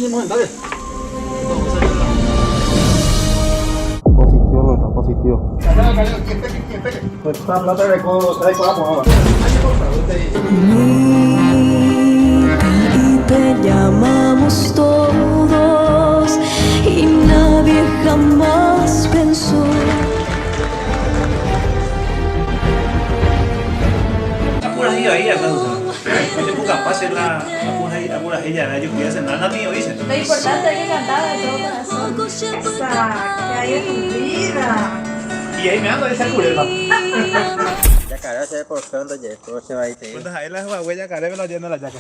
Peñemohendáke. Y te llamamos todos y nadie jamás pensó. Apurahéi vai acaso ojepukapa che la apurahéi apurahéi jave ajupi acenar natĩ oíche. Lo importante es que cantaba de todo corazón. Esa, ¿qué hay de tu vida? Y ahí me ando esa cureta. Jakare chéve por feo ndaje, ko che vaitei. Cuando ha'e la huague jakare me la llena la jaca.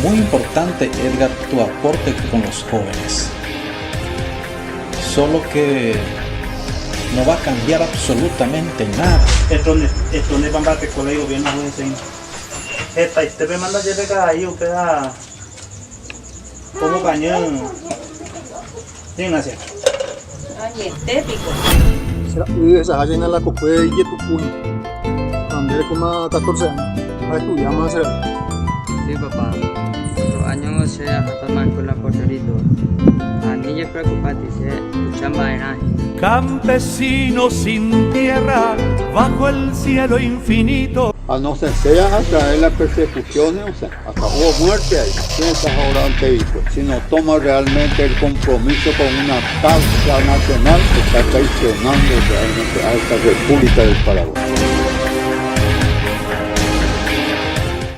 Muy importante, Edgar, tu aporte con los jóvenes. Solo que no va a cambiar absolutamente nada. Esto mba'e ko ley gobierno he'ise hetaite pemanda jepe karai upéva omokañy Ignacia. Añete piko. Será esa haya la kokue ijetu'u hína. Ande rekóma 14 años ha estudiáma será. Sí, papá. Otro año che aháta escuela Puerto Ani jepreocupáti, che tuicha mba'erã hína. Campesino sin tierra, bajo el cielo infinito. A no se sea a traer las persecuciones, o sea, hasta hubo muerte ahí. Piensa ahora ante Si no toma realmente el compromiso con una causa nacional, está traicionando realmente a esta República del Paraguay.